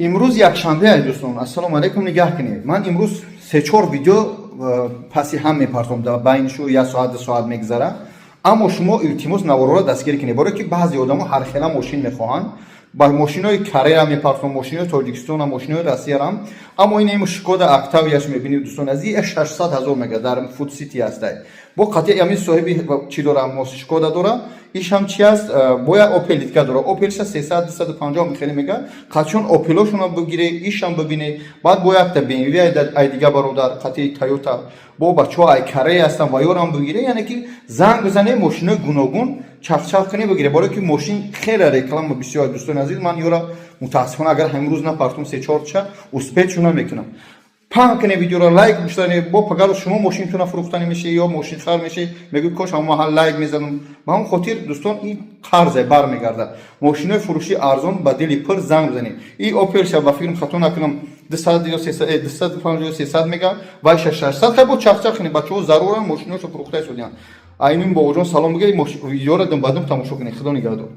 Имрӯз якшанбе ай, дӯстон, ассалому алайкум. Нигаҳ кунед, ман имрӯз се-чор видео паси ҳам мепартом, дар байнишу як соат, 2 соат мегзара. Аммо шумо, илтимос, наворора дастгирӣ кунед, барое ки баъзе одамо ҳархела мошин мехоҳанд. Ба мошинои Корея мепартом, мошинои Тоҷикистона, мошинои Россиярам. Аммо ин им Шкода Октавияш мебинед, дӯстон азиз, 600 ҳазор мега, дар Фуд Сити ҳастай. Бо қатъи ами соҳиби чӣ дора? Шкода дора. Ишам чи аст? Боя Опел дика дора, Опелша 300, 250 хеле мега. Қатъчун Опелошона бигире, ишам бибине. Баъд бо якта BMW ай дига бародар, қатъи Тойота, бо бачаҳо ай Корея ҳастан, ва ёрам бигире. Яъне ки занг бизане, мошинои гуногун чахчах кунӣ, бигире, барое ки мошин хеле реклама бисёр. Дӯстони азиз, ман ёра, мутаассифона, агар ҳамрӯз напартум, се чорча успеть шуна мекунам. Паҳн кунед видеоро, лайк биштане. Бо пагаро шумо мошинтона фурӯхтанӣ меши ё мошинхар меши, мегӯй: «Кош ҳамон маҳал лайк мезанам». Ба ҳамон хотир, дӯстон, ин қарзе бармегардад. Мошинои фурӯши арзон, ба дили пур занг бизанед. И Опелша, ба фикрам, хато накунам, 200 ё 250 ё 300 мега, вайша 600. Хай, бо чахчах кунед, бачаҳо заруран мошиношо фурӯхта истодианд. Айнин бобоҷон, салом бигиред. Видеоро думбадум тамошо кунед. Худо нигаҳдор.